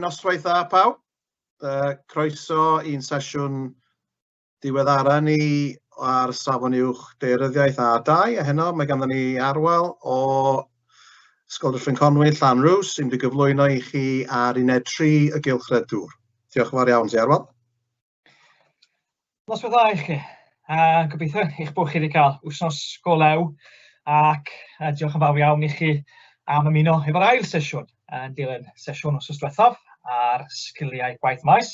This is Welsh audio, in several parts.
Noswaith dda pawb. Croeso i'n sesiwn diweddara ni ar Safon Uwch Daearyddiaeth A2 a heno mae ganddo ni Arwel o Ysgol Dyffryn Conwy, Llanrwst, sy'n mynd i gyflwyno i chi ar uned 3 y Gylchred Dŵr. Diolch yn fawr iawn ti Arwel. Noswaith dda i chi. A gobeithio eich bod chi wedi cael wythnos go lew ac diolch yn fawr iawn i chi am ymuno efo'r ail sesiwn yn dilyn sesiwn wythnos diwethaf ar sgiliau gwaith maes.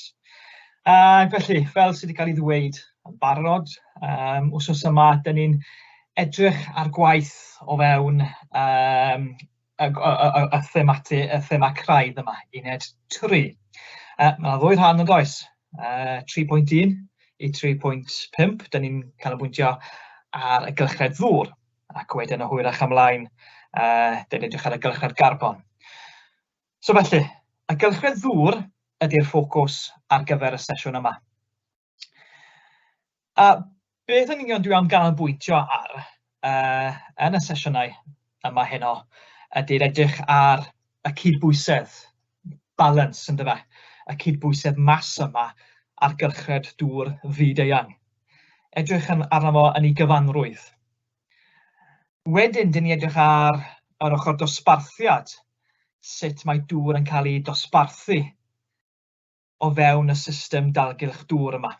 Ac felly, fel sydd wedi cael ei ddweud yn barod, um, wythnos yma, dyn ni'n edrych ar gwaith o fewn um, y, y, y, y, themati, y thema craidd yma, uned 3. Mae yna ddwy rhan yn does, 3.1 i 3.5, dyn ni'n canolbwyntio ar y gylchred ddŵr, ac wedyn y hwyrach ymlaen, dyn ni'n edrych ar y gylchred garbon. So felly, y gylchred ddŵr ydy'r ffocws ar gyfer y sesiwn yma. A beth yn union dwi am ganolbwyntio ar uh, yn y sesiynau yma heno ydy'r edrych ar y cydbwysedd, balance yn dyfa, y cydbwysedd mas yma ar gylchred dŵr fyd-eang. Edrych yn arno fo yn ei gyfanrwydd. Wedyn, dyn ni edrych ar yr ochr dosbarthiad, sut mae dŵr yn cael ei dosbarthu o fewn y system dalgylch dŵr yma.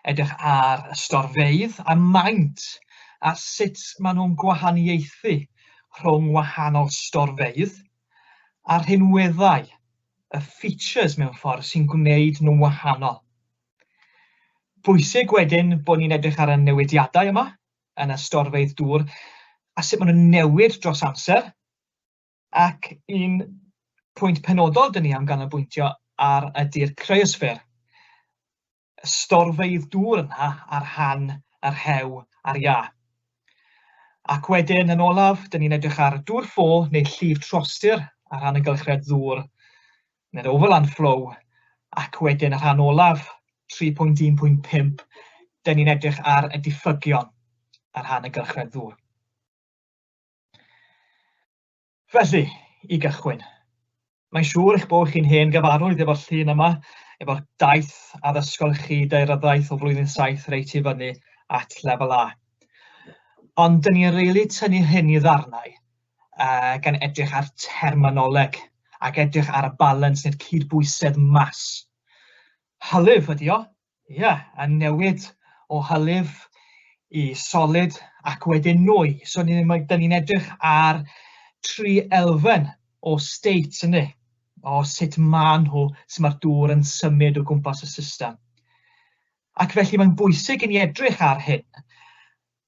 Edrych ar y storfeydd a maint a sut maen nhw'n gwahaniaethu rhwng wahanol storfeydd a rhinweddau, y features mewn ffordd sy'n gwneud nhw'n wahanol. Bwysig wedyn bod ni'n edrych ar y newidiadau yma yn y storfeydd dŵr a sut maen nhw'n newid dros amser. Ac un pwynt penodol dyn ni am ganolbwyntio ar ydy'r cryosffer, y storfeydd dŵr yna ar rhan y rhew a'r iâ. Ac wedyn, yn olaf, dyn ni'n edrych ar dŵr ffo neu llif trostir ar rhan y gylchred ddŵr, neu'r overland flow, ac wedyn y rhan olaf, 3.1.5, dyn ni'n edrych ar y diffygion ar rhan y gylchred ddŵr. Felly, i gychwyn, mae'n siŵr eich bod chi'n hen gyfarwydd efo'r llun yma, efo'r daith addysgol chi daearyddaeth o flwyddyn 7 reit i fyny at lefel A. Ond dyn ni'n rili tynnu hyn i ddarnau uh, gan edrych ar terminoleg ac edrych ar y balans neu'r cydbwysedd mas. Hylif ydi o, Ie, a newid o hylif i solid ac wedyn nwy. So ni'n dyn ni'n edrych ar tri elfen o states ynddi, o sut maen nhw, sut mae'r dŵr yn symud o gwmpas y system. Ac felly mae'n bwysig i ni edrych ar hyn,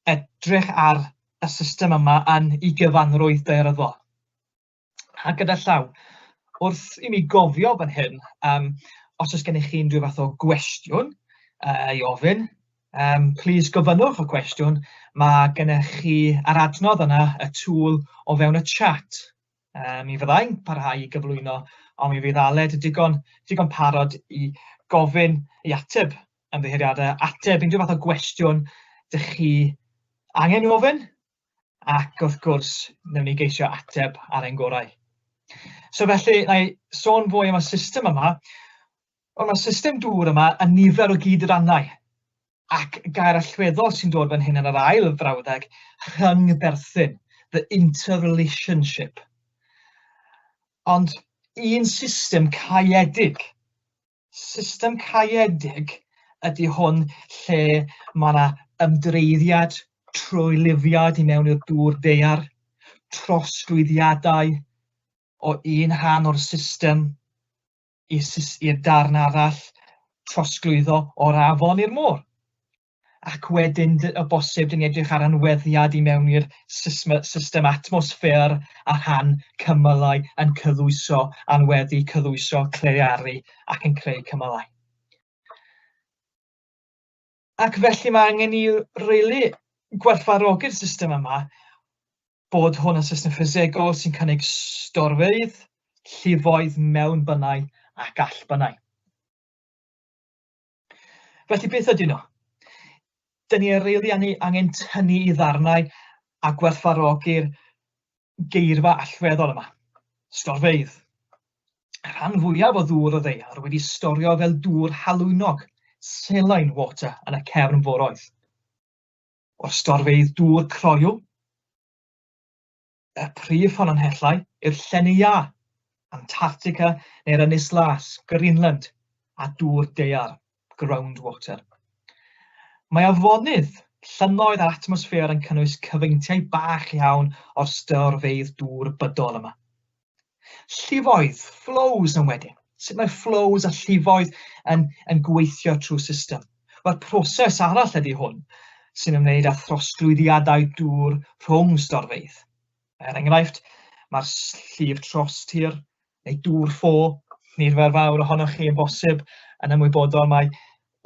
edrych ar y system yma yn ei gyfanrwydd daearyddol. A gyda llaw, wrth i mi gofio fan hyn, um, os oes gennych chi unrhyw fath o gwestiwn i ofyn, um, please gofynnwch y cwestiwn. Mae gennych chi yr adnodd yna, y tool o fewn y chat. Um, mi fyddai'n parhau i gyflwyno, ond mi fydd Aled digon, digon parod i gofyn, i ateb ymddiheuriadau, ateb unrhyw fath o gwestiwn dych chi angen i ofyn, ac wrth gwrs, wnawn ni geisio ateb ar ein gorau. So felly, na i sôn fwy am y system yma. Wel, mae'r system dŵr yma yn nifer o gydrannau, ac gair allweddol sy'n dod fan hyn yn yr ail frawddeg, rhyngberthyn, the interrelationship. Ond un system caeedig System caeedig ydy hwn lle mae yna ymdreiddiad, trwylifiad i mewn i'r dŵr daear, trosglwyddiadau o un rhan o'r system i'r darn arall, trosglwyddo o'r afon i'r môr. Ac wedyn o bosib dyn ni edrych ar anweddiad i mewn i'r system atmosffer a rhan cymylau yn cyddwyso, anweddu, cyddwyso, claearu ac yn creu cymylau. Ac felly mae angen i rili gwerthfawrogi'r system yma, bod hwn yn system ffisegol sy'n cynnig storfeydd, llifoedd, mewnbynnau ac allbynnau. Felly beth ydyn nhw? Dyn ni rili angen tynnu i ddarnau a gwerthfawrogi'r geirfa allweddol yma, storfeydd. Y rhan fwyaf o ddŵr y ddaear wedi storio fel dŵr halwynog, saline water, yn y cefnforoedd. O'r storfeydd dŵr croyw, y prif ffynonellau yw'r llenni iâ, Antarctica neu'r Ynys Las, Greenland, a dŵr daear, groundwater. Mae afonydd, llynnoedd a'r atmosffer yn cynnwys cyfeintiau bach iawn o'r storfeydd dŵr bydol yma. Llifoedd, flows yn wedyn. Sut mae flows a llifoedd yn, yn gweithio trwy system? Wel, proses arall ydy hwn, sy'n ymwneud â throsglwyddiadau dŵr rhwng storfeydd. Er enghraifft, mae'r llif tros tir, neu dŵr ffo, nifer fawr ohonoch chi yn bosib yn ymwybodol mae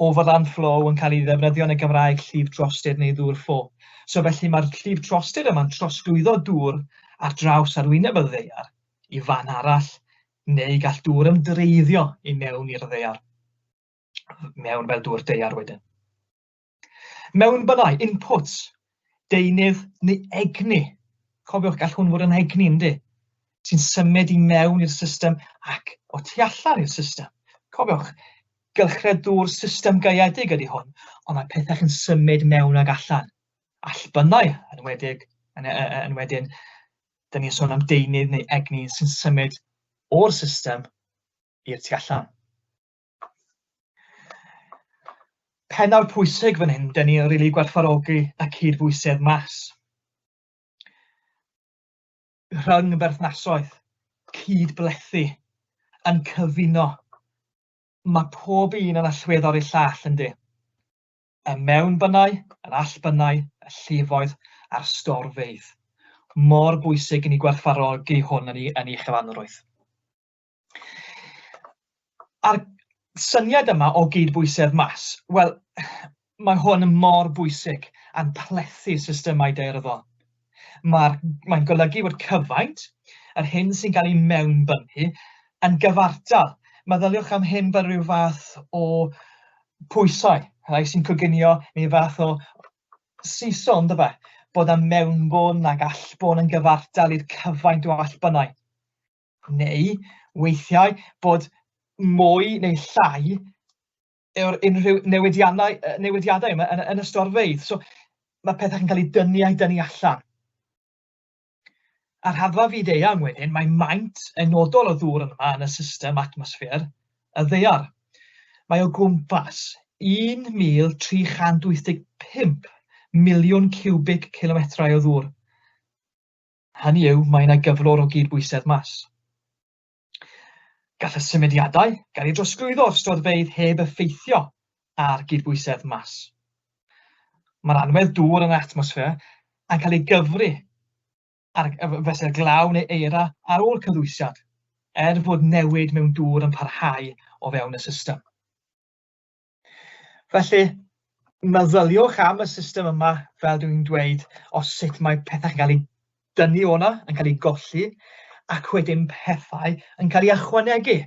overland flow yn cael ei ddefnyddio yn y Gymraeg, llif drostir neu ddŵr ffo. So felly mae'r llif trostir yma'n trosglwyddo dŵr ar draws arwyneb y ddaear i fan arall, neu gall dŵr ymdreiddio i mewn i'r ddaear, mewn fel dŵr daear wedyn. Mewnbynnau, inputs, deunydd neu egni. Cofiwch, gall hwn fod yn egni, yndi? Sy'n symud i mewn i'r system ac o tu allan i'r system. Cofiwch, gylchred ddŵr system gaeedig ydy hwn, ond mae pethau yn symud mewn ag allan. Allbynnau, yn enwedig, yn, yn wedyn, dyn ni'n sôn am deunydd neu egni sy'n symud o'r system i'r tu allan. Pennawd pwysig fan hyn, dyn ni'n rili gwerthfawrogi y cydbwysedd mas. Rhyng berthnasoedd, cyd-blethu, yn cyfuno. Mae pob un yn allweddol i'r llall, yndi? Y mewnbynnau, yr allbynnau, y llifoedd a'r storfeydd. Mor bwysig i ni gwerthfawrogi hwn yn ei, yn ei chyfanrwydd. A'r syniad yma o gydbwysedd mas, wel, mae hwn yn mor bwysig a'n plethu systemau daearyddol. Mae'r, mae'n golygu bod cyfaint, yr hyn sy'n cael ei mewnbynnu, yn gyfartal. Meddyliwch am hyn fel rhyw fath o pwysau, rhai sy'n coginio, neu fath o seesaw, yndyfe? Bod y mewnbwn ac allbwn yn gyfartal i'r cyfaint o allbynnau. neu weithiau bod mwy neu llai yw'r unrhyw newidiannau, newidiadau yma yn, yn y storfeydd. So mae pethau yn cael eu dynnu a'u dynnu allan. Ar raddfa fyd-eang wedyn, mae maint enodol o ddŵr yma yn y system atmosffer y ddaear. Mae o gwmpas 1,385 miliwn ciwbic cilometrau o ddŵr. Hynny yw, mae yna gyflwr o gydbwysedd mas. Gall y symudiadau gael eu drosglwyddo o'r storfeydd heb effeithio ar gydbwysedd mas. Mae'r anwedd dŵr yn yr atmosffer yn cael ei gyfri ar fesur glaw neu eira ar ôl cyddwysiad, er fod newid mewn dŵr yn parhau o fewn y system. Felly, meddyliwch am y system yma, fel dwi'n dweud, o sut mae pethau'n cael eu dynnu o'na, yn cael eu golli, ac wedyn pethau yn cael eu ychwanegu,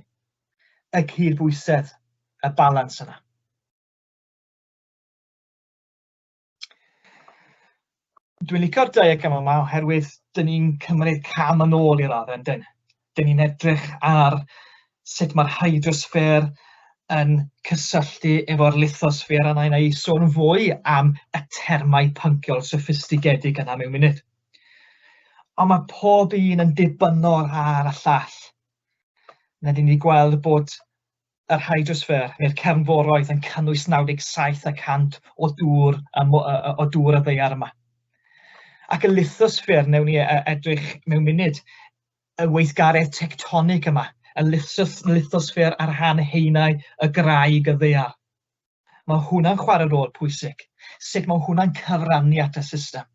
y cydbwysedd, y balans yna. Dwi'n licio'r diagram yma oherwydd dyn ni'n cymryd cam yn ôl i raddau, yndyn? Dyn ni'n edrych ar sut mae'r hydrosffer yn cysylltu efo'r lithosffer, a na i sôn fwy am y termau pynciol soffistigedig yna mewn munud. Ond mae pob un yn dibynnol ar y llall. Na dyn ni gweld bod yr hydrosffer neu'r cefnforoedd yn cynnwys 97 y cant o dŵr, o dŵr y ddaear yma. Ac y lithosffer, newn ni edrych mewn munud, y weithgaredd tectonig yma, y lithosffer ar rhan haenau y graig y ddaear. Mae hwnna'n chwarae rôl pwysig. Sut mae hwnna'n cyfrannu at y system,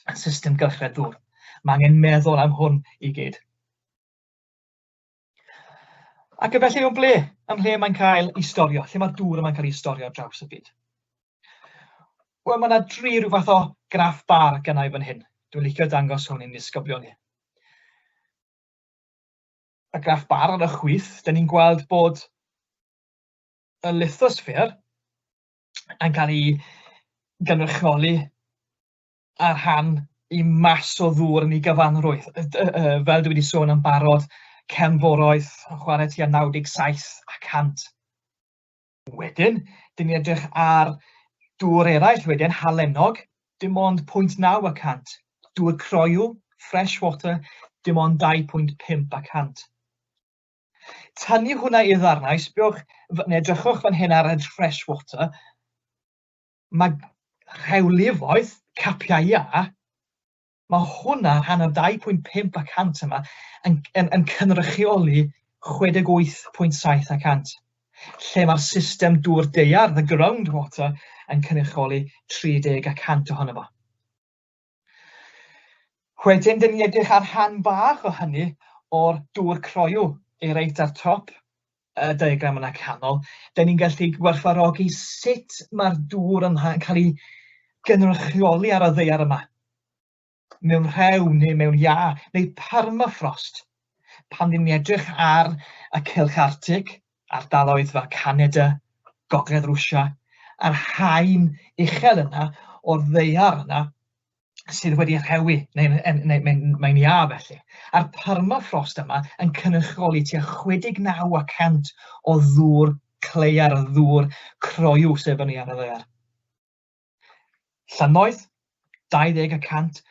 y system gylchred ddŵr. Mae angen meddwl am hwn i gyd. Ac felly o ble, ym mhle mae'n cael ei storio? Lle mae'r dŵr yma'n cael ei storio ar draws y byd? Wel, mae yna dri rhyw fath o graff bar gennau fan hyn. Dwi'n licio dangos hwn i'n disgyblion ni. Y graff bar ar y chwith, dyn ni'n gweld bod y lithosffer yn cael ei gynrychioli ar rhan i mas o ddŵr yn ei gyfanrwydd. Fel dwi wedi sôn am barod, cefnforoedd yn chwarae tua 97 a 100. Wedyn, dyn ni'n edrych ar dŵr eraill wedyn, halenog, dim ond 0.9 y cant. Dŵr croyw, fresh water, dim ond 2.5 y cant. Tynnu hwnna i ddarnau, sbiwch, neu edrychwch fan hyn ar y fresh water, mae rhewlifoedd, capiau iâ, mae hwnna, rhan o'r 2.5 y cant yma, yn, yn, yn cynrychioli 68.7 y cant, lle mae'r system dŵr daear, the groundwater, yn cynrychioli 30 y cant ohono fo. Wedyn, dyn ni'n edrych ar rhan bach o hynny o'r dŵr croyw i reit ar top y diagram yna canol, dyn ni'n gallu gwerthfawrogi sut mae'r dŵr yn cael ei gynrychioli ar y ddaear yma. Mewn rhew neu mewn iâ neu permafrost. Pan ni'n edrych ar y cylch Arctig, ardaloedd fel Canada, Gogledd Rwsia, a'r haen uchel yna o'r ddaear yna, sydd wedi rhewi, neu, neu, neu mae'n mae iâ felly. A'r permafrost yma yn cynrychioli tua 69 y cant o ddŵr cleiar, y ddŵr croyw sef yn ei ar y ddaear. Llynnoedd, 20 y cant.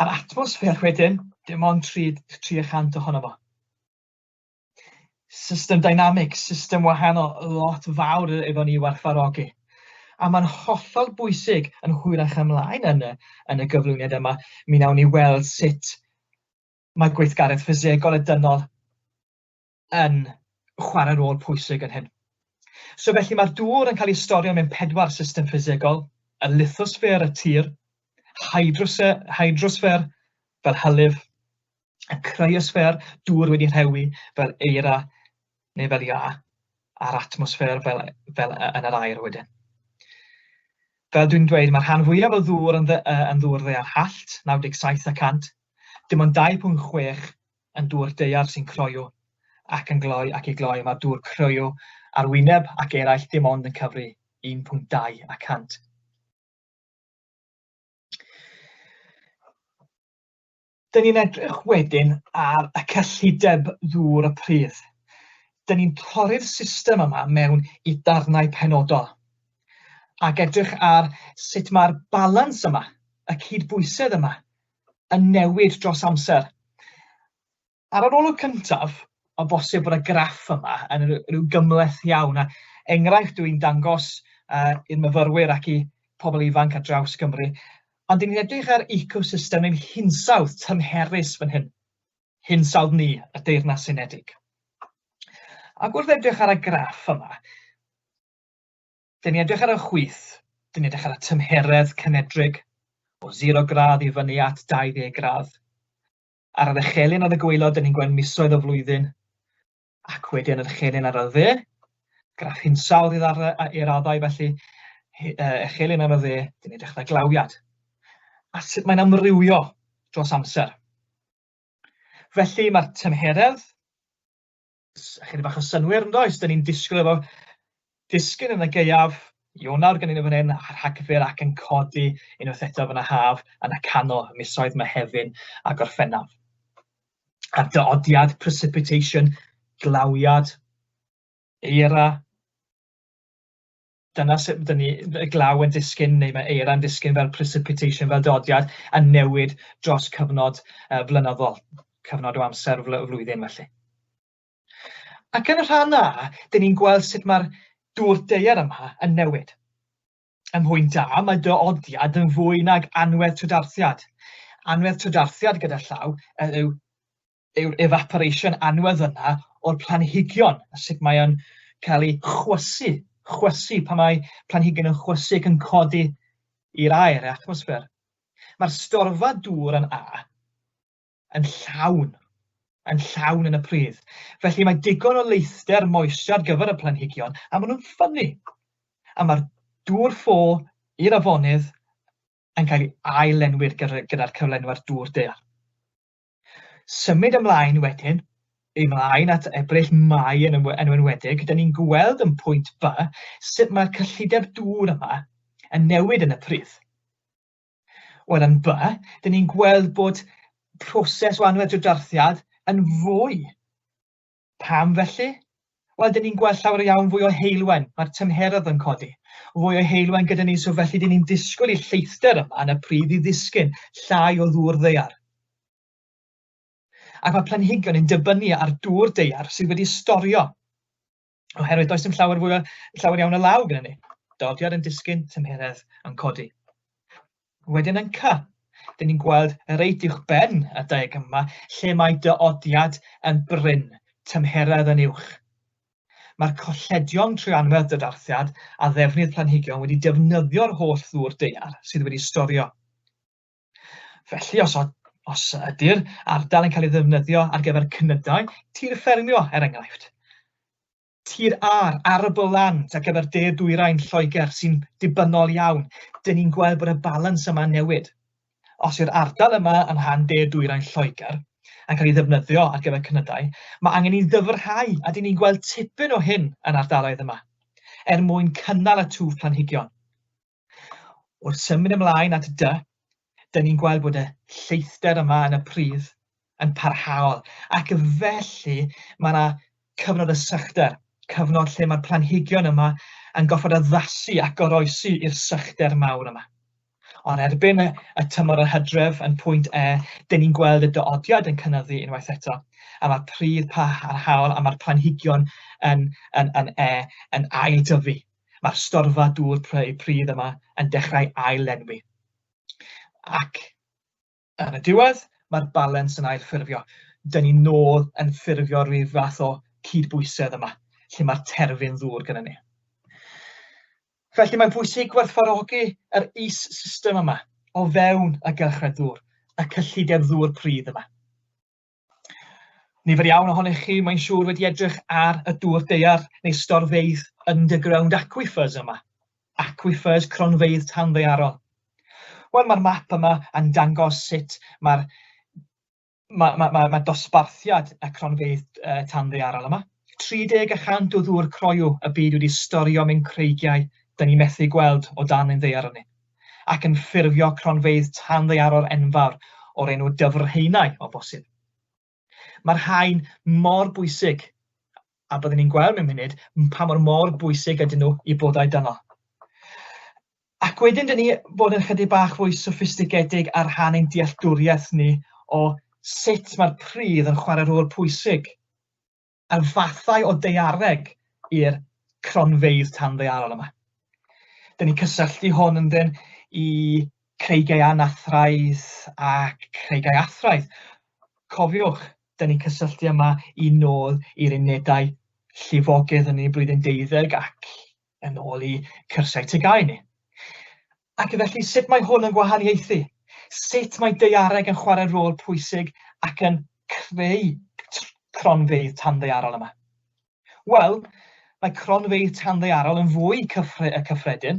A'r atmosffer wedyn, dim ond 3, 3 y cant ohono fo. System dynamic, system wahanol, lot fawr efo ni werthfawrogi. A mae'n hollol bwysig yn hwyrach ymlaen yn y, yn y gyflwyniad yma, mi wnawn ni weld sut mae gweithgaredd ffisegol y dynol yn chwarae rôl pwysig yn hyn. So felly mae'r dŵr yn cael ei storio mewn pedwar system ffisegol, y lithosffer y tir, hydrosffer fel hylif, y cryosffer, dŵr wedi rhewi fel eira neu fel iâ, a'r atmosffer fel, fel yn yr aer wedyn. Fel dwi'n dweud, mae'r rhan fwyaf o ddŵr yn, dde, yn ddŵr ddaear hallt, 97 y cant, dim ond 2.6 yn dŵr daear sy'n croyw ac yn gloi ac i gloi. Mae'r dŵr croyw ar wyneb ac eraill dim ond yn cyfri 1.2 y cant. Dyn ni'n edrych wedyn ar y cyllideb ddŵr y pridd. Dyn ni'n torri'r system yma mewn i darnau penodol ac edrych ar sut mae'r balans yma, y cydbwysedd yma, yn newid dros amser. Ar yr olwg cyntaf, o bosib bod y graff yma yn rhyw gymhleth iawn, a enghraifft dwi'n dangos uh, i'r myfyrwyr ac i pobl ifanc ar draws Gymru, ond dyn ni'n edrych ar ecosystem ein hinsawdd tymherus fan hyn, hinsawdd ni, y Deyrnas Unedig. Ac wrth edrych ar y graff yma, dyn ni'n edrych ar y chwith, dyn ni'n edrych ar y tymheredd cymedrig, o 0 gradd i fyny at 20 gradd. Ar yr echelin ar y gwaelod, dyn ni'n gweld misoedd y flwyddyn, ac wedyn yr echelin ar y dde, graff hinsawdd i raddau felly, echelin ar y dde, dyn ni'n dechrau glawiad. A sut mae'n amrywio dros amser. Felly mae'r tymheredd, chydig bach o synnwyr yn does, dyn ni'n disgwyl efo disgyn yn y gaeaf, Ionawr gen i fan hyn, a Rhagfyr ac yn codi unwaith eto fan y haf yn y canol, misoedd Mehefin a Gorffennaf. A dyodiad, precipitation, glawiad, eira, dyna sut dyn ni, y glaw yn disgyn neu mae eira'n disgyn fel precipitation, fel dodiad, yn newid dros cyfnod uh, flynyddol, cyfnod o amser fl flwyddyn felly. Ac yn y rhan A, dyn ni'n gweld sut mae'r dŵr daear yma yn newid. Ym mhwynt A, mae dyodiad yn fwy nag anwedd trydarthiad. Anwedd trydarthiad gyda llaw yw yw'r evaporation anwedd yna o'r planhigion, a sut mae o'n cael ei chwysu, chwysu pan mae planhigyn yn chwysu ac yn codi i'r aer, yr atmosffer. Mae'r storfa dŵr yn A yn llawn, yn llawn yn y pridd. Felly mae digon o leithder moisture ar gyfer y planhigion a maen nhw'n ffynnu. A mae'r dŵr ffo i'r afonydd yn cael ei ail-lenwi'r gyda'r gyda cyflenwad dŵr daear. Symud ymlaen wedyn, ymlaen at Ebrill, Mai yn enwedig, dyn ni'n gweld yn pwynt B sut mae'r cyllideb dŵr yma yn newid yn y pridd. Wel, yn B, dyn ni'n gweld bod proses o anwedd drydarthiad yn fwy. Pam felly? Wel, dyn ni'n gweld llawer iawn fwy o heulwen, mae'r tymheredd yn codi. Fwy o heulwen gyda ni, so felly dyn ni'n disgwyl i lleithder yma yn y pridd i ddisgyn, llai o ddŵr ddaear. Ac mae planhigion yn dibynnu ar dŵr daear sydd wedi storio, oherwydd does dim llawer, fwy o, llawer iawn o law gyda ni. Dodiad yn disgyn, tymheredd yn codi. Wedyn yn C, dyn ni'n gweld reit uwch ben y diagram yma, lle mae dyodiad yn brin, tymheredd yn uwch. Mae'r colledion trwy anwedd dydarthiad a ddefnydd planhigion wedi defnyddio'r holl ddŵr daear sydd wedi storio. Felly, os, os ydy'r ardal yn cael ei ddefnyddio ar gyfer cnydau, tir ffermio er enghraifft, tir âr, arable land ar gyfer de dwyrain Lloegr sy'n dibynnol iawn, dyn ni'n gweld bod y balans yma'n newid. Os yw'r ardal yma yn rhan de dwyrain Lloegr yn cael ei ddefnyddio ar gyfer cnydau, mae angen i ddyfrhau, a dyn ni'n gweld tipyn o hyn yn ardaloedd yma, er mwyn cynnal y twf planhigion. Wrth symud ymlaen at dy, dyn ni'n gweld bod y lleithder yma yn y pridd yn parhaol, ac felly mae yna cyfnod y sychder, cyfnod lle mae'r planhigion yma yn gorfod addasu ac goroesi i'r sychder mawr yma. Ond erbyn y, y tymor yr hydref yn pwynt E, dyn ni'n gweld y dyodiad yn cynyddu unwaith eto, a mae'r pridd parhaol a mae'r planhigion yn, yn, yn E yn ail-dyfu. Mae'r storfa dŵr pridd yma yn dechrau ail-lenwi. Ac yn y diwedd, mae'r balans yn ail-ffurfio. Dyn ni nôl yn ffurfio rhyw fath o cydbwysedd yma, lle mae'r terfyn ddŵr gyda ni. Felly mae'n bwysig gwerthfawrogi yr is-system yma o fewn y gylchred ddŵr, y cyllideb ddŵr pridd yma. Nifer iawn ohonych chi, mae'n siŵr, wedi edrych ar y dŵr daear neu storfeydd underground aquifers yma. Aquifers, cronfeydd tanddaearol. Wel, mae'r map yma yn dangos sut mae'r mae, mae, mae, mae dosbarthiad y cronfeydd uh, tanddaearol yma. 30 y chant o ddŵr croyw y byd wedi storio mewn creigiau da ni methu gweld o dan ein ddaear ni, ac yn ffurfio cronfeydd tanddaearol enfawr o'r enw dyfrhaenau o bosib. Mae'r rhain mor bwysig, a byddwn ni'n gweld mewn munud pa mor mor bwysig ydyn nhw i bodau dynol. Ac wedyn dyn ni fod yn chydig bach fwy soffistigedig ar rhan ein dealltwriaeth ni o sut mae'r pridd yn chwarae rôl pwysig a'r fathau o daeareg i'r cronfeydd tanddaearol yma. Dyn ni'n cysylltu hwn yn dyn i creigiau anathraidd a creigiau athraidd. Cofiwch, dyn ni'n cysylltu yma i nôl i'r unedau llifogydd yn ein blwyddyn deuddeg ac yn ôl i cyrsiau TGAU ni. Ac felly, sut mae hwn yn gwahaniaethu? Sut mae daeareg yn chwarae rôl pwysig ac yn creu cronfeydd tanddaearol yma? Wel, mae cronfeydd tanddaearol yn fwy cyffre, y cyffredin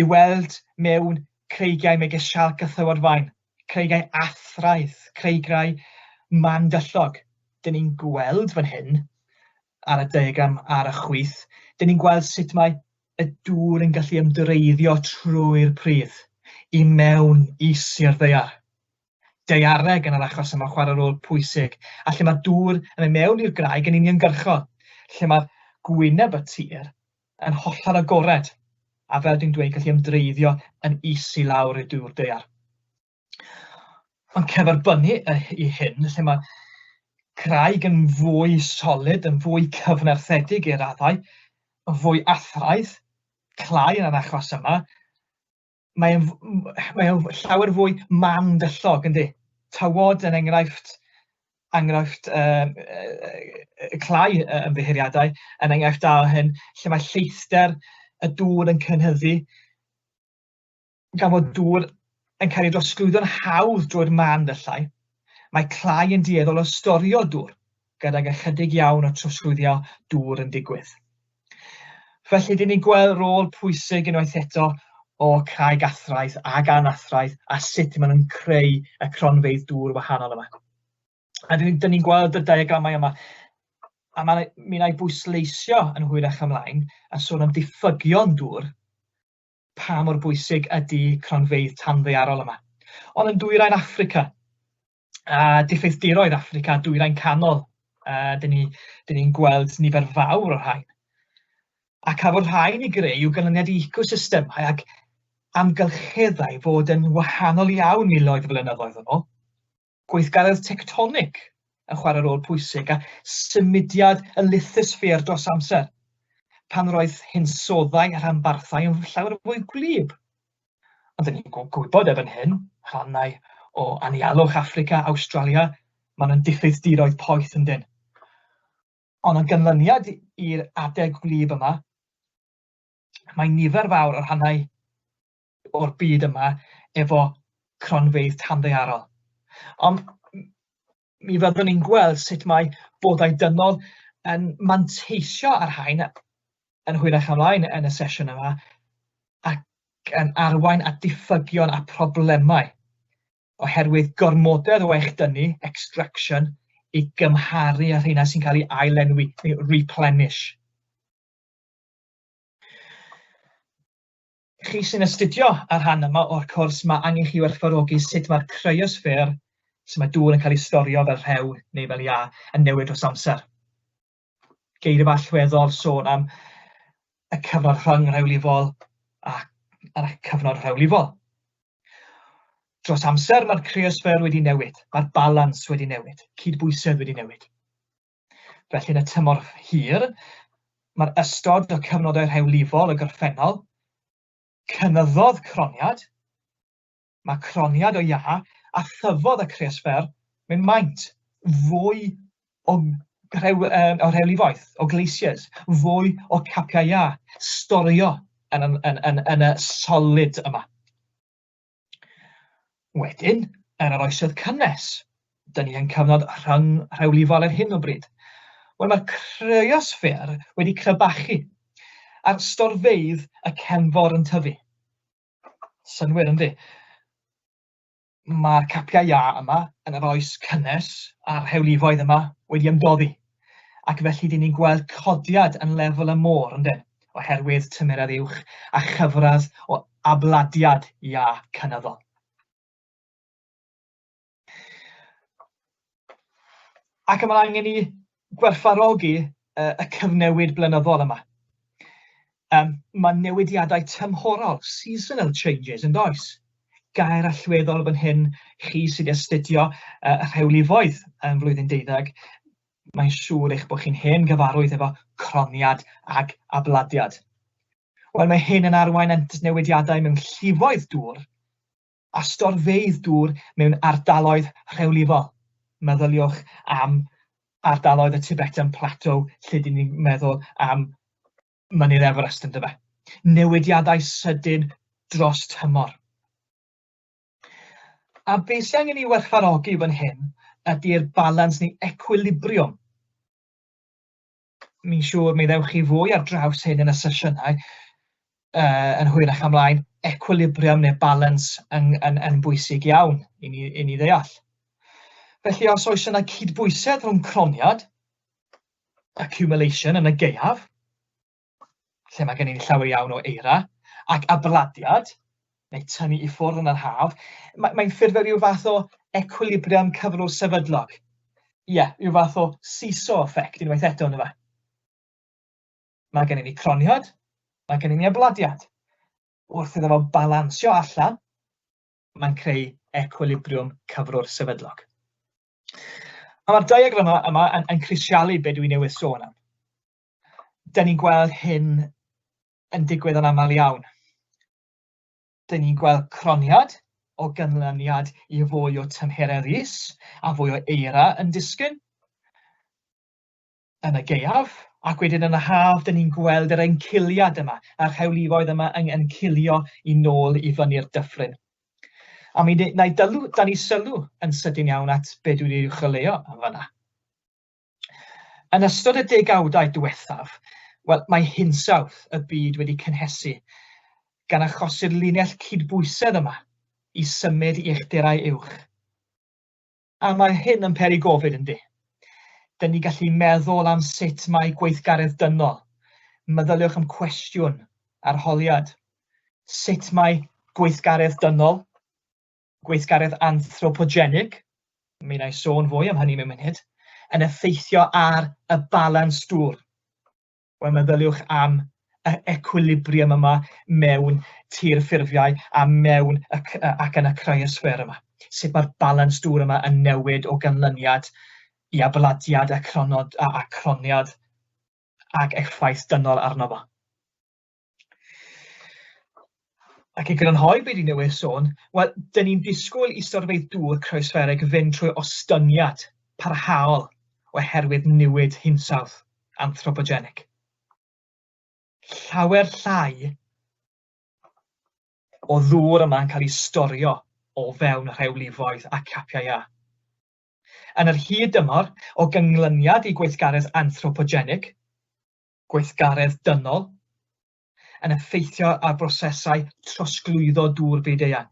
i weld mewn creigiau megis sialc a thywod fain, creigiau athraidd, creigiau mandyllog. Dyn ni'n gweld fan hyn ar y diagram ar y chwith, dyn ni'n gweld sut mae y dŵr yn gallu ymdreiddio trwy'r pridd i mewn is i'r ddaear. Daeareg yn yr achos yma chwarae rôl pwysig, a lle mae'r dŵr yn mynd mewn i'r graig yn uniongyrchol, lle mae'r gwyneb y tir yn hollol agored, a fel dwi'n dweud, gallu ymdreiddio yn is i lawr i'r dŵr daear. Ond cyferbynnu i hyn, lle mae craig yn fwy solid, yn fwy cyfnerthedig i'r raddau, yn fwy athraidd, clai yn yr achos yma, mae'n mae o'n llawer fwy mandyllog, yndi? Tywod yn enghraifft, enghraifft uh, clai ymddiheuriadau, yn enghraifft da o hyn, lle mae lleithder y dŵr yn cynhyddu, gan fod dŵr yn cael ei drosglwyddo'n hawdd drwy'r man dyllau, mae clai yn dueddol o storio dŵr, gydag ychydig iawn o trosglwyddio dŵr yn digwydd. Felly, dyn ni'n gweld rôl pwysig unwaith eto o craig athraidd ag anathraidd a sut maen nhw'n creu y cronfeydd dŵr wahanol yma. A dyn, dyn ni'n gweld y diagramau yma, a mae, mi wna i bwysleisio yn hwyrach ymlaen a sôn am diffygion dŵr pa mor bwysig ydy cronfeydd tanddaearol yma. Ond yn dwyrain Affrica, A diffeithdiroedd Affrica, Dwyrain Canol, dyn ni'n ni gweld nifer fawr o'r rhain. A cafodd rhain i greu i'w ganlyniad i ecosystemau ac amgylcheddau fod yn wahanol iawn miloedd o flynyddoedd yn ôl. Gweithgaredd tectonig yn chwarae rôl pwysig a symudiad y lithosffer dros amser, pan roedd hinsoddau a rhanbarthau yn llawer fwy gwlyb. Ond dyn ni'n gwybod erbyn hyn, rhannau o anialwch Affrica, Awstralia, maen nhw'n diffeithdiroedd poeth yn dyn. Ond o ganlyniad i'r adeg gwlyb yma, mae nifer fawr o'r rhannau o'r byd yma efo cronfeydd tanddaearol. Ond mi fyddwn ni'n gweld sut mae bodau dynol yn manteisio ar hain yn hwyrach ymlaen yn y sesiwn yma ac yn arwain at diffygion a problemau oherwydd gormodedd o echdynnu, extraction, i gymharu â rheina sy'n cael ei ailenwi, neu replenish. Chi sy'n astudio ar rhan yma o'r cwrs, mae angen chi werthfawrogi sut mae'r cryosffer, sut mae dŵr yn cael ei storio fel rhew neu fel iâ, yn newid dros amser. Geirfa allweddol sôn am y cyfnod rhyng-rhewlifol a'r cyfnod rhewlifol. Dros amser mae'r cryosffer wedi newid, mae'r balans wedi newid, cydbwysedd wedi newid. Felly yn y tymor hir, mae'r ystod o cyfnodau rhewlifol y gorffennol, cynyddodd croniad, mae croniad o iâ a thyfodd y cryosffer mewn maint fwy o, rhew, o rhewlifoedd, o glaciers, fwy o capiau iâ, storio yn, yn, yn, yn, yn y solid yma. Wedyn, yn yr oesoedd cynnes, dyn ni yn cyfnod rhyng-rhewlifol ar hyn o bryd. Wel, mae'r cryosffer wedi crebachu, a'r storfeydd y cefnfor yn tyfu. Synwyr, yndi? Mae'r capiau iâ yma yn yr oes cynnes a'r rhewlifoedd yma wedi ymdoddi. Ac felly dyn ni'n gweld codiad yn lefel y môr, yndyn, oherwydd tymeredd uwch a chyfradd o abladiad iâ cynyddol. Ac mae angen i gwerthfawrogi y cyfnewid blynyddol yma. Mae newidiadau tymhorol, seasonal changes, yn does? Gair allweddol fan hyn, chi sydd wedi astudio y rhewlifoedd yn flwyddyn deuddeg, mae'n siŵr eich bod chi'n hen gyfarwydd efo croniad ac abladiad. Wel, mae hyn yn arwain at newidiadau mewn llifoedd dŵr a storfeydd dŵr mewn ardaloedd rhewlifol. Meddyliwch am ardaloedd y Tibetan Plateau lle dyn ni'n meddwl am mynydd Everest yn dyfe. Newidiadau sydyn dros tymor. A beth sy'n angen i werthfawrogi fan hyn ydy'r balans neu equilibrium. Mi'n siŵr mi ddewch chi fwy ar draws hyn yn y sesiynau yn hwyrach ymlaen, equilibrium neu balance yn, yn, yn bwysig iawn i ni, i ni ddeall. Felly os oes yna cydbwysedd rhwng croniad, accumulation yn y gaeaf, lle mae gen i llawer iawn o eira, ac abladiad, neu tynnu i ffwrdd yn yr haf, mae'n mae ffurfio rhyw fath o equilibrium cyflwr sefydlog. Ie, yeah, rhyw fath o seesaw effect unwaith eto ynddo fe. Mae gen i ni croniad, mae gen i ni abladiad. Wrth iddo fo balansio allan, mae'n creu equilibrium cyflwr sefydlog. A mae'r diagram yma yn, yn crisialu be dwi newydd sôn am. Da ni'n gweld hyn yn digwydd yn aml iawn. Da ni'n gweld croniad o ganlyniad i fwy o tymheredd is a fwy o eira yn disgyn yn y gaeaf, ac wedyn yn y haf, dyn ni'n gweld yr enciliad yma, a'r rhewlifoedd yma yn encilio i nôl i fyny'r dyffryn. A mi wna i dylw, dan ni sylw yn sydyn iawn at be dwi wedi uwcholeuo yn fanna. Yn ystod y degawdau diwethaf, wel, mae hinsawdd y byd wedi cynhesu, gan achosi'r linell cydbwysedd yma i symud i uchderau uwch. A mae hyn yn peri gofid, yndi? Dyn ni gallu meddwl am sut mae gweithgaredd dynol. Meddyliwch am cwestiwn, arholiad. Sut mae gweithgaredd dynol, gweithgaredd anthropogenig, Mi wna i sôn fwy am hynny mewn munud, yn effeithio ar y balans dŵr. Wel, meddyliwch am y equilibrium yma mewn tir ffurfiau a mewn y, ac yn y cryosffer yma. Sut mae'r balans dŵr yma yn newid o ganlyniad i abladiad a, cronod, a, a croniad ac effaith dynol arno fo. Ac i grynhoi be dwi newydd sôn, wel, dyn ni'n disgwyl i storfeydd dŵr croesfferig fynd trwy ostyngiad parhaol oherwydd newid hinsawdd anthropogenig. Llawer llai o ddŵr yma yn cael ei storio o fewn rhewlifoedd a capiau iâ. Yn yr hir dymor, o ganlyniad i gweithgaredd anthropogenig, gweithgaredd dynol, yn effeithio ar brosesau trosglwyddo dŵr byd-eang.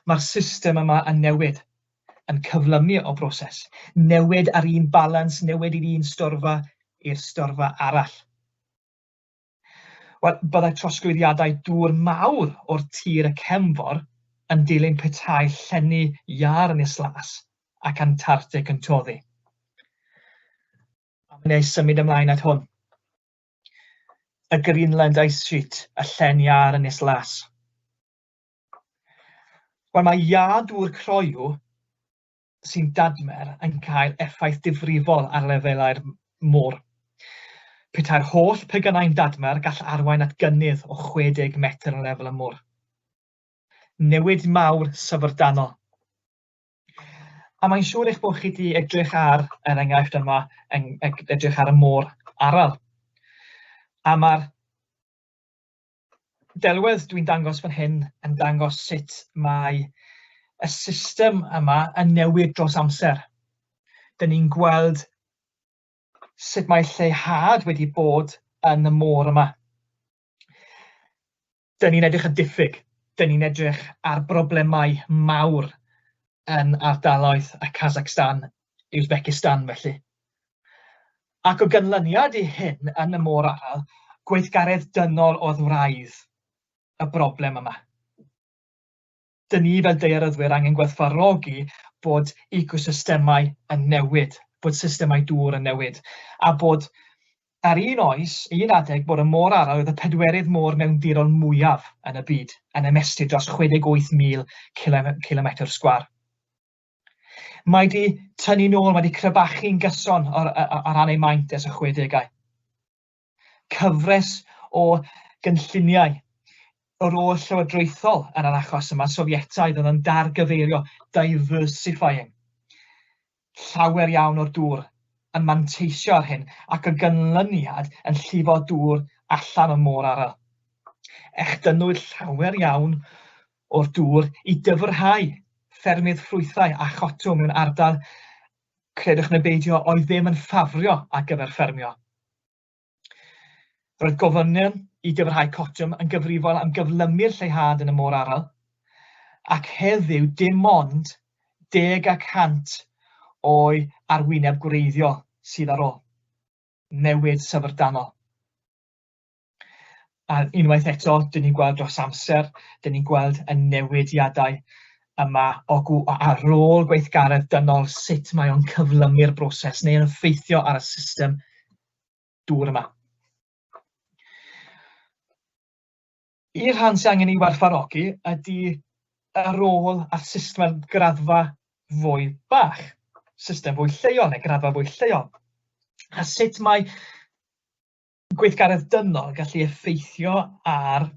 Mae'r system yma yn newid, yn cyflymu o broses, newid ar un balans, newid i'r un storfa i'r storfa arall. Wel, byddai trosglwyddiadau dŵr mawr o'r tir y cefnfor yn dilyn petai llenni iâr Ynys Las ac Antarctic yn toddi. A mi wna i symud ymlaen at hwn. Y Greenland Ice Sheet, y llen iâ ar Ynys Las. Wel, mae iâ dŵr croyw sy'n dadmer yn cael effaith difrifol ar lefelau'r môr. Petai'r holl pegynau'n dadmer, gall arwain at gynnydd o 60 metr yn lefel y môr. Newid mawr syfrdanol. A mae'n siŵr eich bod chi wedi edrych ar yr enghraifft yma, yn edrych ar y môr Aral. A mae'r delwedd dwi'n dangos fan hyn yn dangos sut mae y system yma yn newid dros amser. Dyn ni'n gweld sut mae lleihad wedi bod yn y môr yma. Dyn ni'n edrych ar diffyg, dyn ni'n edrych ar broblemau mawr yn ardaloedd y Kazakhstan, Uzbekistan felly. Ac o ganlyniad i hyn yn y môr Aral, gweithgaredd dynol oedd wraidd y broblem yma. Dyn ni fel daearyddwyr angen gwerthfawrogi bod ecosystemau yn newid, bod systemau dŵr yn newid, a bod ar un oes, un adeg, bod y môr Aral oedd y pedwerydd môr mewndirol mwyaf yn y byd, yn ymestyn dros 68,000 cilometr sgwâr. Mae 'di tynnu nôl, mae 'di crebachu'n gyson ar, ar ran ei maint ers y 60au. Cyfres o gynlluniau o rôl llywodraethol yn yr achos yma, Sofietaidd, oedd yn dargyfeirio, diversifying, llawer iawn o'r dŵr yn manteisio ar hyn ac o ganlyniad yn llifo dŵr allan o'r môr Aral. Echdynnwyd llawer iawn o'r dŵr i dyfrhau ffermydd ffrwythau a chotwm mewn ardal, credwch neu beidio, oedd ddim yn ffafrio ar gyfer ffermio. Roedd gofynion i dyfrhau cotwm yn gyfrifol am gyflymu'r lleihad yn y môr Aral, ac heddiw dim ond deg y cant o'i arwyneb gwreiddiol sydd ar ôl. Newid syfrdanol. A unwaith eto, dyn ni'n gweld dros amser, dyn ni'n gweld y newidiadau yma o ar ôl gweithgaredd dynol, sut mae o'n cyflymu'r broses neu'n effeithio ar y system dŵr yma. Un rhan sy'n angen ei werthfawrogi ydy y rôl a'r system graddfa fwy bach, system fwy lleol neu graddfa fwy lleol. A sut mae gweithgaredd dynol yn gallu effeithio ar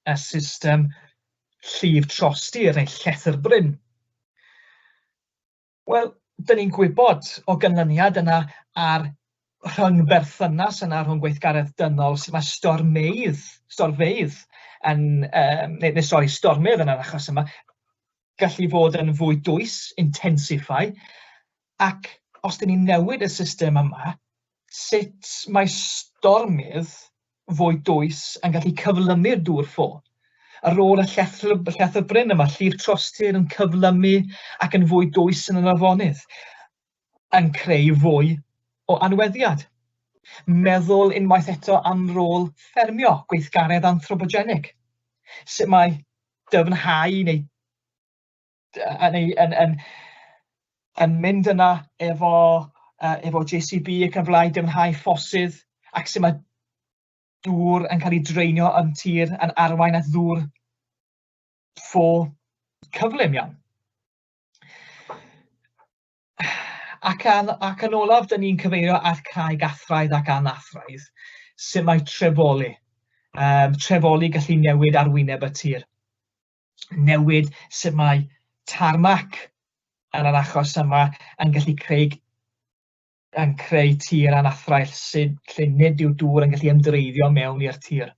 y system llif trostir neu llethr bryn? Wel, dyn ni'n gwybod o ganlyniad yna a'r rhyngberthynas yna rhwng gweithgaredd dynol, sut mae stormeydd, storfeydd yn, um, neu, neu sori, stormydd yn yr achos yma, gallu fod yn fwy dwys, intensify, ac os dyn ni'n newid y system yma, sut mae stormydd fwy dwys yn gallu cyflymu'r dŵr ffo. Ar ôl y llethr, llethr bryn yma, llif trostir yn cyflymu ac yn fwy dwys yn yr afonydd, yn creu fwy o anweddiad. Meddwl unwaith eto am rôl ffermio, gweithgaredd anthropogenig. Sut mae dyfnhau neu, neu yn, yn yn mynd yna efo, efo JCB ac yn blaen, dyfnhau ffosydd, ac sut mae dŵr yn cael ei draenio yn tir yn arwain at ddŵr ffo cyflym iawn. Ac, an, ac yn olaf, dyn ni'n cyfeirio at craig athraidd ac anathraidd, sut mae trefoli. Trefoli gallu newid arwyneb y tir. Newid sut mae tarmac yn yr achos yma yn gallu creu yn creu tir anathraill sydd, lle nid yw dŵr yn gallu ymdreiddio mewn i'r tir.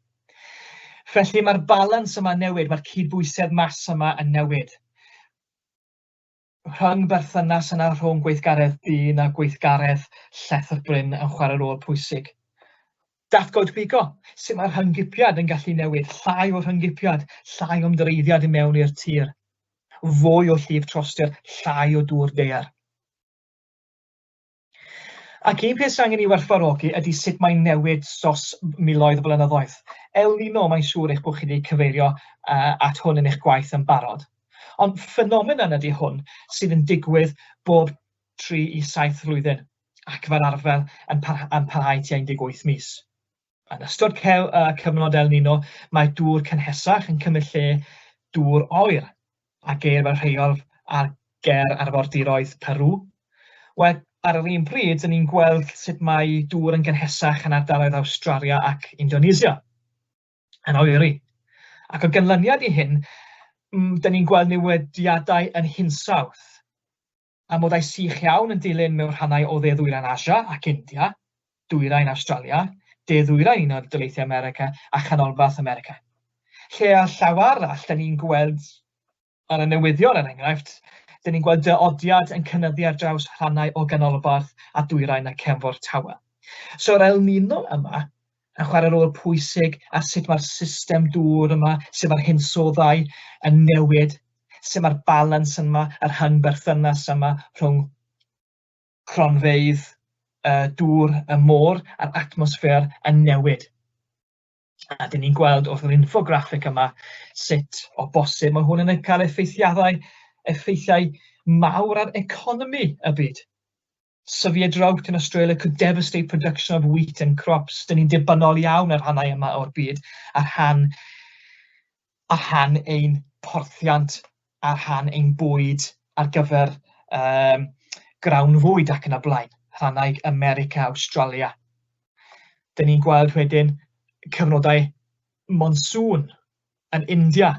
Felly mae'r balans yma'n newid, mae'r cydbwysedd mas yma yn newid. Rhyng berthynas yna rhwng gweithgaredd dyn a gweithgaredd llethr bryn yn chwarae rôl pwysig. Datgoedwigo, sut mae'r rhynggipiad yn gallu newid, llai o rhynggipiad, llai o ymdreiddiad i mewn i'r tir, fwy o llif trostir, llai o dŵr daear. Ac un peth sy'n angen i werthfawrogi ydy sut mae'n newid dros miloedd o blynyddoedd. El Nino, mae'n siŵr eich bod chi wedi cyfeirio at hwn yn eich gwaith yn barod. Ond ffenomenon ydy hwn sydd yn digwydd bob 3 i 7 flwyddyn ac fel arfer yn, par yn parhau tua 18 mis. Yn ystod cyfnod El Nino, mae dŵr cynhesach yn cymryd lle dŵr oer, a geir fel rheol ar ger arfordiroedd Peru. Wel, ar yr un pryd, dyn ni'n gweld sut mae dŵr yn gynhesach yn ardaloedd Awstralia ac Indonesia, yn oeri. Ac o ganlyniad i hyn, dyn ni'n gweld newidiadau yn hinsawdd. Amodau sych iawn yn dilyn mewn rhannau o dde-ddwyrain Asia ac India, dwyrain Awstralia, de-ddwyrain Unol Daleithiau America a chanolbarth America. Lle ar llaw arall, da ni'n gweld ar y newyddion er enghraifft, da ni'n gweld dyodiad yn cynyddu ar draws rhannau o ganolbarth a dwyrain y cefnfor tawel. So yr El Nino yma yn chwarae rôl pwysig ar sut mae'r system dŵr yma, sut mae'r hinsoddau yn newid, sut mae'r balans yma, yr rhyngberthynas yma rhwng cronfeydd dŵr y môr a'r atmosffer yn newid. A dyn ni'n gweld wrth yr infograffig yma sut o bosib mae hwn yn cael effeithiadau, effeithiau mawr ar economi y byd. Severe drought in Australia could devastate production of wheat and crops. Dyn ni'n dibynnol iawn ar rhannau yma o'r byd, ar rhan, ar rhan ein porthiant, ar rhan ein bwyd ar gyfer grawnfwyd ac yn y blaen, rhannau America, Awstralia. Dyn ni'n gweld wedyn cyfnodau monsŵn yn India,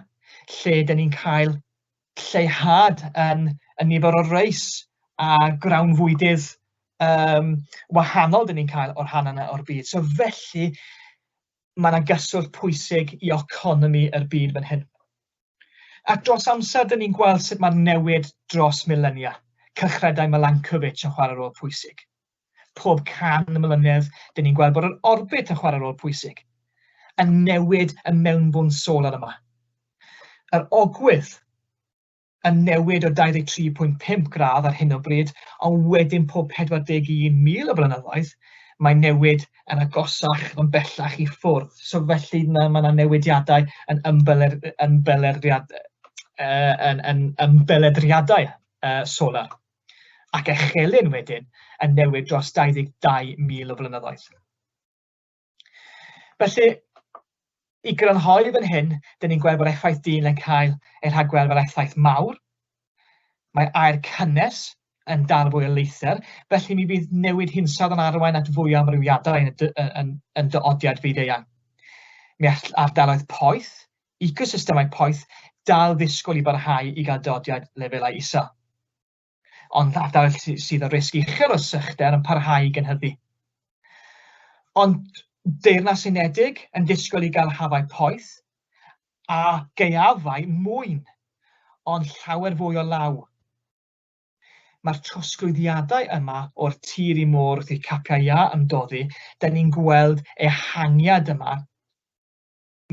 lle dyn ni'n cael lleihad yn y nifer o reis a grawnfwydydd wahanol dyn ni'n cael o'r rhan yna o'r byd. So felly, mae yna gyswllt pwysig i economi yr byd fan hyn. Ac dros amser, dyn ni'n gweld sut mae'r newid dros milenia. Cylchredau Milankovitch yn chwarae rôl pwysig. Pob 100 mlynedd, dyn ni'n gweld bod yr orbit yn chwarae rôl pwysig. Yn newid y mewnbwn solar yma. Yr ogwydd yn newid o 23.5 gradd ar hyn o bryd, ond wedyn pob 41,000 o blynyddoedd, mae newid yn agosach, yn bellach i ffwrdd. So felly mae yna newidiadau yn ymbeledriadau solar. Ac echelin wedyn yn newid dros 22,000 o flynyddoedd. Felly, i grynhoi fan hyn, dyn ni'n gweld bod effaith dyn yn cael ei rhagweld fel effaith mawr. Mae aer cynnes yn dal fwy o leithder, felly mi fydd newid hinsawdd yn arwain at fwy o amrywiadau yn, yn, yn dyodiad fyd-eang. Mi all ardaloedd poeth, ecosystemau poeth, dal ddisgwyl i barhau i gael dyodiad lefelau isel. Ond ardaloedd sydd â risg uchel o sychder yn parhau i gynhyddu. Ond Deyrnas Unedig yn disgwyl i gael hafau poeth a gaeafau mwyn, ond llawer fwy o law. Mae'r trosglwyddiadau yma o'r tir i môr wrth i'r capiau iâ ymdoddi, da ni'n gweld ehangiad yma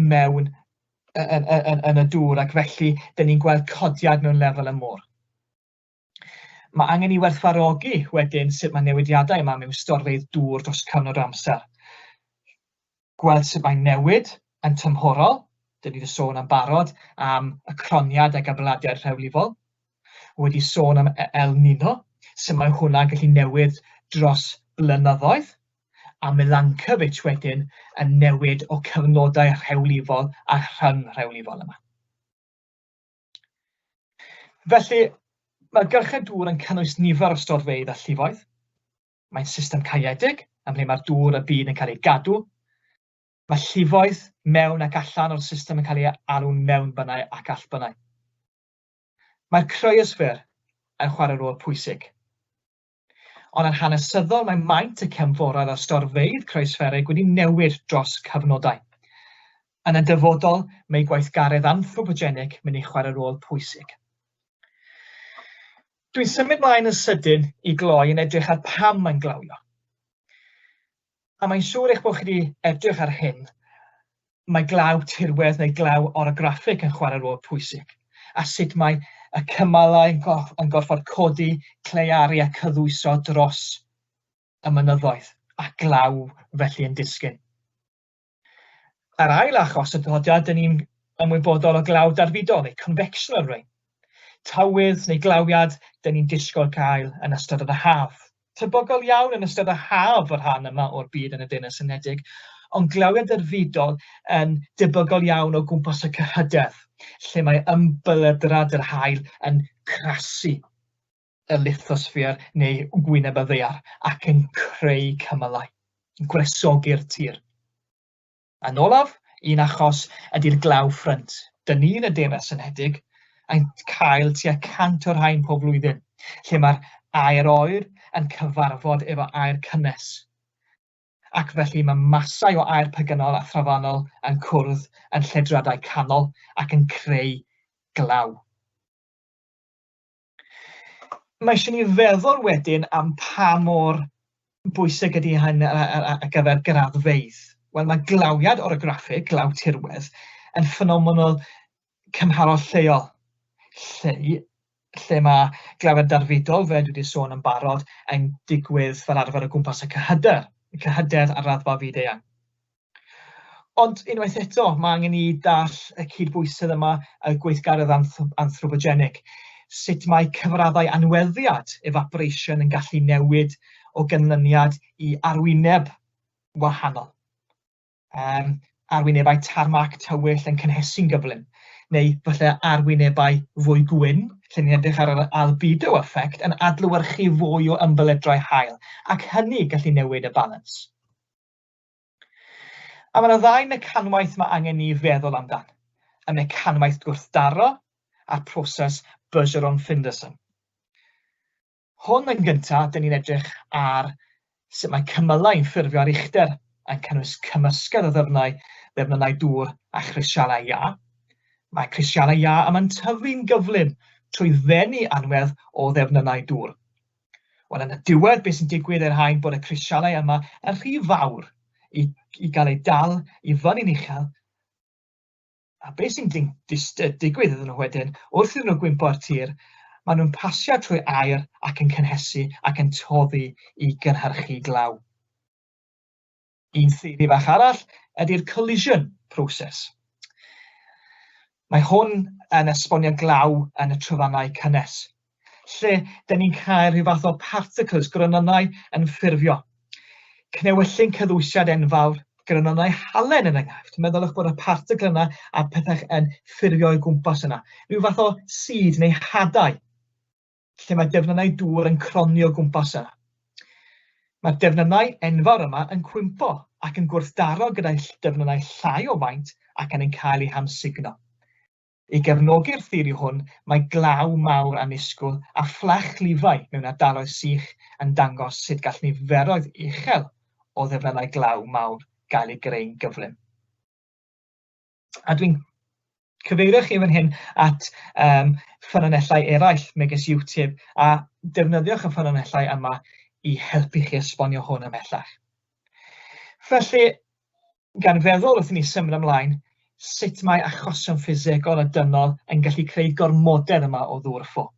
mewn yn, yn, yn y dŵr ac felly dyn ni'n gweld codiad mewn lefel y môr. Mae angen i werthfawrogi wedyn sut mae newidiadau yma mewn storfeydd dŵr dros cyfnod o amser. Gweld sut mae'n newid yn tymhorol, dyn ni wedi sôn am barod am y croniad ac abladiad rhewlifol, wedi sôn am El Nino. Sut mae hwnna'n gallu newid dros blynyddoedd, a Milankovitch wedyn yn newid o cyfnodau rhewlifol a rhyng-rhewlifol yma. Felly, mae'r gylchred dŵr yn cynnwys nifer o storfeydd a llifoedd. Mae'n system caeedig, ym mhle mae'r dŵr y byd yn cael ei gadw. Mae llifoedd mewn ac allan o'r system yn cael ei alw'n mewnbynnau ac allbynnau. Mae'r cryosffer yn chwarae rôl pwysig. Ond yn hanesyddol mae maint y cefnforoedd a'r storfeydd cryosfferig wedi newid dros cyfnodau. Yn y dyfodol, mae gweithgaredd anthropogenig mynd i chwarae rôl pwysig. Dwi'n symud mlaen yn sydyn i gloi yn edrych ar pam mae'n glawio. A mae'n siŵr eich bod chi wedi edrych ar hyn, mae glaw tirwedd neu glaw orograffig yn chwarae rôl pwysig, a sut mae y cymalau yn, gorff, yn gorfod codi, cleiaru a cyddwyso dros y mynyddoedd, a glaw felly yn disgyn. Yr ail achos y dodiad, dyn ni'n ymwybodol o glaw darfudol neu convectional rain. Tywydd neu glawiad dyn ni'n disgwyl cael yn ystod yr haf. Tebygol iawn yn ystod y haf y rhan yma o'r byd yn y Deyrnas Unedig, ond glawiad darfudol yn debygol iawn o gwmpas y cyhydedd, lle mae ymbelydrad yr haul yn crasu y lithosffer neu gwyneb y ddaear ac yn creu cymylau, yn gwresogi'r tir. Yn olaf, un achos ydy'r glaw ffrynt. Dyn ni yn y Deyrnas Unedig yn cael tua 100 o'r rhain pob blwyddyn, lle mae'r aer oer yn cyfarfod efo aer cynnes. Ac felly mae masau o aer pegynol a throfannol yn cwrdd yn lledradau canol ac yn creu glaw. Mae eisiau ni feddwl wedyn am pa mor bwysig ydy hyn ar gyfer graddfeydd. Wel, mae glawiad orograffig, glaw tirwedd, yn ffenomenol cymharol lleol, lle, lle mae glawiad darfudol, fel dwi wedi sôn yn barod, yn digwydd fel arfer o gwmpas y cyhyder, y cyhydedd ar raddfa fyd-eang. Ond unwaith eto, mae angen i dall y cydbwysedd yma, y gweithgaredd anthropogenig. Sut mae cyfraddau anweddiad, evaporation, yn gallu newid o ganlyniad i arwyneb wahanol. Um, arwynebau tarmac tywyll yn cynhesu'n gyflym, neu falle arwynebau fwy gwyn, lle ni'n edrych ar yr albedo effect, yn adlewyrchu fwy o ymbeledrau haul, ac hynny gallu newid y balans. A mae yna ddau mecanwaith mae angen ni feddwl amdan. Y mecanwaith gwrthdaro a'r proses Bergeron-Finderson. Hwn yn gyntaf, dyn ni'n edrych ar sut mae cymylau'n ffurfio ar uchder yn cynnwys cymysgedd o ddyfnau, ddefnynnau dŵr a chrisialau iâ. Mae crisialau iâ yma'n tyfu'n gyflym trwy ddenu anwedd o ddefnynnau dŵr. Wel, yn y diwedd, beth sy'n digwydd i'r haen bod y crisialau yma yn rhy fawr i, i gael eu dal i fyny'n uchel. A beth sy'n digwydd iddyn nhw wedyn, wrth iddyn nhw gwympo ar tir, maen nhw'n pasio trwy aer ac yn cynhesu ac yn toddi i gynhyrchu glaw. Un theori fach arall ydy'r collision process. Mae hwn yn esbonio glaw yn y trofannau cynnes, lle dyn ni'n cael rhyw fath o particles, gronynnau yn ffurfio. Cnewyllyn cyddwysiad enfawr, gronynnau halen yn enghraifft. Meddyliwch bod y particle yna a pethau yn ffurfio o'i gwmpas yna. Rhyw fath o seed neu hadau lle mae defnynnau dŵr yn cronni o gwmpas yna. Mae'r defnynnau enfawr yma yn cwympo ac yn gwrthdaro gyda'i defnynnau llai o faint ac yn cael eu hamsugno. I gefnogi'r theori hwn, mae glaw mawr annisgwyl a fflachlifau mewn ardaloedd sych yn dangos sut gall niferoedd uchel o ddefnynnau glaw mawr gael eu greu'n gyflym. A dwi'n cyfeirio chi fan hyn at um, ffynonellau eraill, megis YouTube, a defnyddiwch y ffynonellau yma i helpu chi esbonio hwn ymhellach. Felly, gan feddwl wrth i ni symud ymlaen, sut mae achosion ffisegol a dynol yn gallu creu gormodedd yma o ddŵr ffo.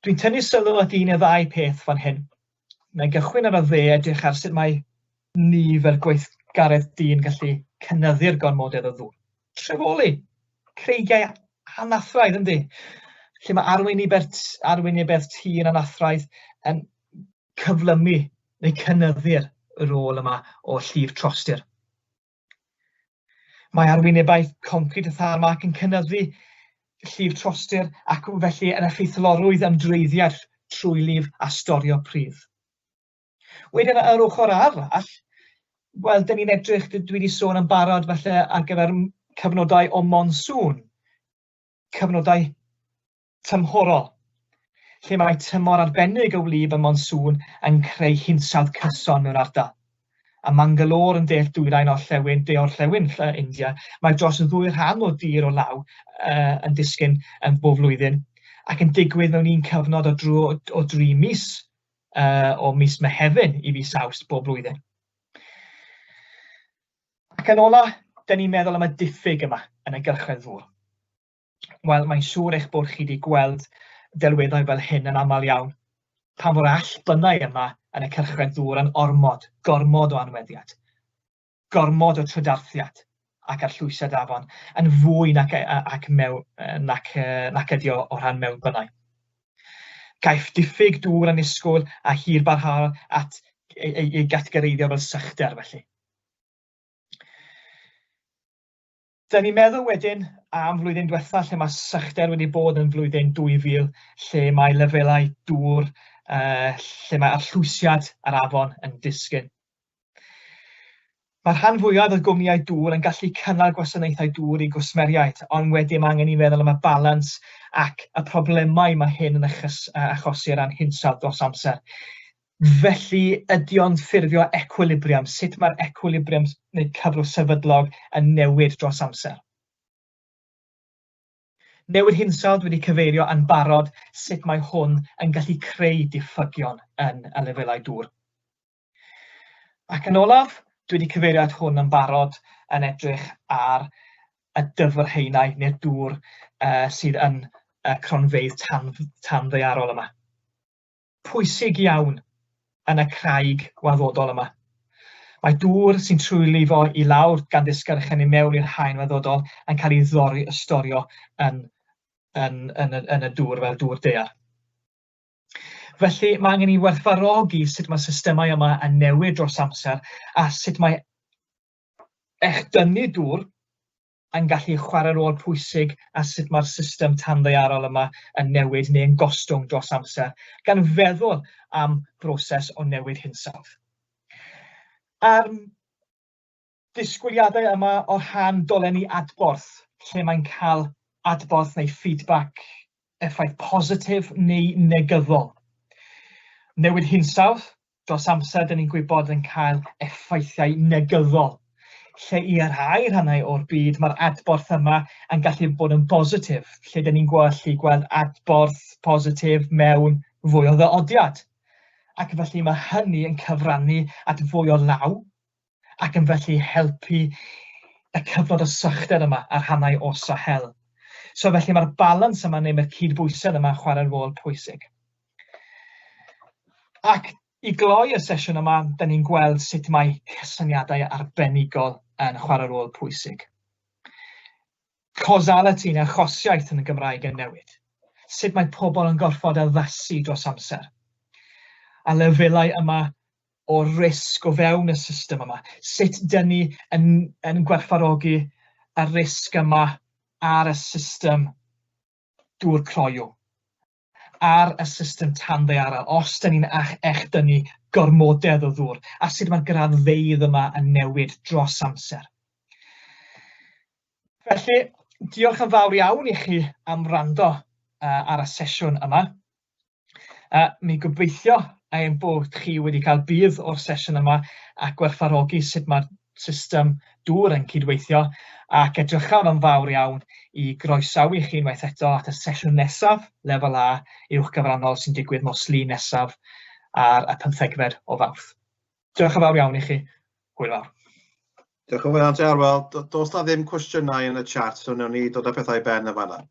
Dwi'n tynnu sylw at un neu ddau peth fan hyn. Mae'n gychwyn ar y dde edrych ar sut mae ni fel gweithgaredd dyn gallu cynyddu'r gormodedd o ddŵr. Trefoli, creigiau anathraidd yndi? Lle mae arwynebedd tir anathraidd yn cyflymu neu cynyddu'r rôl yma o llif trostir. Mae arwynebau concrit a tharmac yn cynyddu llif trostir ac felly yn effeithlonrwydd ymdreiddiad trwy lif a storio pridd. Wedyn ar ochr arall, wel, dyn ni'n edrych, dwi wedi sôn yn barod falle ar gyfer cyfnodau o monsŵn, cyfnodau tymhorol, lle mae tymor arbennig y wlyb y monsŵn yn creu hinsawdd cyson mewn ardal. A Mangalore yn deall dwyrain orllewin, de orllewin India, mae dros y ddwy rhan o dir o law yn disgyn yn bob flwyddyn ac yn digwydd mewn un cyfnod o, dro, o dri mis o mis Mehefin i fis Awst bob blwyddyn. Ac yn ola, dyn ni'n meddwl am y diffyg yma yn y gylchred ddŵr. Wel, mae'n siŵr eich bod chi wedi gweld delweddau fel hyn yn aml iawn, pan fo'r allbynnau yma yn y cylchred ddŵr yn ormod, gormod o anweddiad. Gormod o trydarthiad ac arllwysiad afon yn fwy nac, ac mew, nac, nac ydi o, o rhan mewnbynnau. Caiff diffyg dŵr annisgwyl a hir barhaol at ei, ei, ei gatgyreiddio fel sychder felly. Da ni'n meddwl wedyn am flwyddyn diwetha lle mae sychder wedi bod yn flwyddyn 2000 lle mae lefelau dŵr, lle mae arllwysiad yr afon yn disgyn. Mae'r rhan fwyaf o gwmnïau dŵr yn gallu cynnal gwasanaethau dŵr i gwsmeriaid, ond wedyn mae angen i feddwl am y balans ac y problemau mae hyn yn achosi o ran hinsawdd dros amser. Felly, ydy o'n ffurfio equilibrium? Sut mae'r equilibrium neu cyflwr sefydlog yn newid dros amser? Newid hinsawdd wedi cyfeirio yn barod sut mae hwn yn gallu creu diffygion yn y lefelau dŵr. Ac yn olaf, dwi wedi cyfeirio at hwn yn barod yn edrych ar y dyfrhaenau neu'r dŵr sydd yn y cronfeydd tan, tanddaearol yma. Pwysig iawn yn y craig waddodol yma. Mae dŵr sy'n trwylifo i lawr gan ddisgyrchen i mewn i'r haen waddodol yn cael ei ddori, storio yn, yn, yn, yn, yn y dŵr fel dŵr daear. Felly mae angen i werthfawrogi sut mae systemau yma yn newid dros amser a sut mae echdynnu dŵr yn gallu chwarae rôl pwysig a sut mae'r system tanddaearol yma yn newid neu yn gostwng dros amser, gan feddwl am broses o newid hinsawdd. A'r disgwyliadau yma o rhan dolenni adborth, lle mae'n cael adborth neu feedback effaith positif neu negyddol. Newid hinsawdd, dros amser, dyn ni'n gwybod yn cael effeithiau negyddol. Lle i rhai rhannau o'r byd mae'r adborth yma yn gallu bod yn bositif, lle dyn ni'n gallu gweld adborth positif mewn fwy o ddyodiad. Ac felly mae hynny yn cyfrannu at fwy o law ac yn felly helpu y cyfnod o sychder yma ar rhannau o Sahel. So felly mae'r balans yma neu mae'r cydbwysedd yma yn chwarae rôl pwysig. Ac i gloi y sesiwn yma, da ni'n gweld sut mae cysyniadau arbenigol yn chwarae rôl pwysig. Causality neu achosiaeth yn y Gymraeg yn newid. Sut mae pobl yn gorfod addasu dros amser. A lefelau yma o risg o fewn y system yma. Sut dyn ni yn, yn gwerthfawrogi y risg yma ar y system dŵr croyw, ar y system tanddaearol, os dyn ni'n echdynnu gormodedd o ddŵr, a sut mae'r graddfeydd yma yn newid dros amser. Felly, diolch yn fawr iawn i chi am wrando ar y sesiwn yma. Mi gobeithio ein bod chi wedi cael budd o'r sesiwn yma a gwerthfawrogi sut mae'r system dŵr yn cydweithio, ac edrychaf yn fawr iawn i groesawu chi unwaith eto at y sesiwn nesaf, Lefel A uwch gyfrannol, sy'n digwydd nos Lun nesaf ar y pymthegfed o Fawrth. Diolch yn fawr iawn i chi. Hwyl fawr. Diolch yn fawr iawn ti, Arwel. Does na ddim cwestiynau yn y chat, so wnawn ni dod â pethau i ben yn fanna.